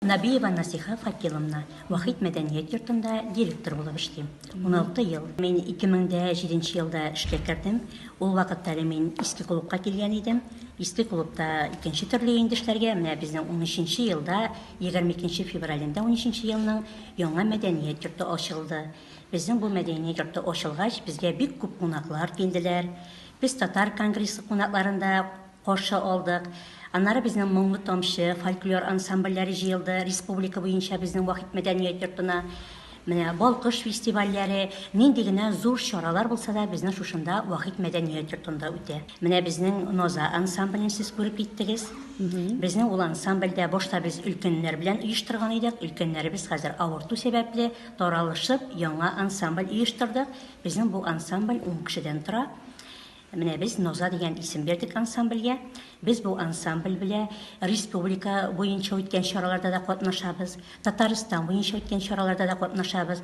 Набиева Насиха Факиловна, Вахит мәдәният йортында директор булып эшлим. 16 ел. Мин 2007 елда эшкә кердем. Ул вакытта әле мин иске клубка килгән идем. Иске клубта икенче төрле инде эшләргә. Менә безнең 13 елда, 22 февралендә 13 елның яңа мәдәният йорты ачылды. Безнең бу мәдәният йорты ачылгач, безгә бик күп кунаклар килделәр. Без татар конгрессы кунакларын да каршы алдык. Аннары безнең Моңлы тамчы фольклор ансамбльләре җыелды республика буенча безнең Вахит мәдәният йортына. Менә Балкыш фестивальләре, нинди генә зур чаралар булса да, безнең шушында Вахит мәдәният йортында үтә. Менә безнең Наза ансамблен сез күреп киттегез. Безнең ул ансамбльдә башта без өлкәннәр белән оештырган идек. Өлкәннәребез хәзер авырту сәбәпле таралышып, яңа ансамбль оештырдык. Безнең бу ансамбль ун кешедән тора. Менә без Наза дигән исем бирдек ансамбльгә. Без бу ансамбль белә республика буенча үткән чараларда да катнашабыз, Татарстан буенча үткән чараларда да катнашабыз.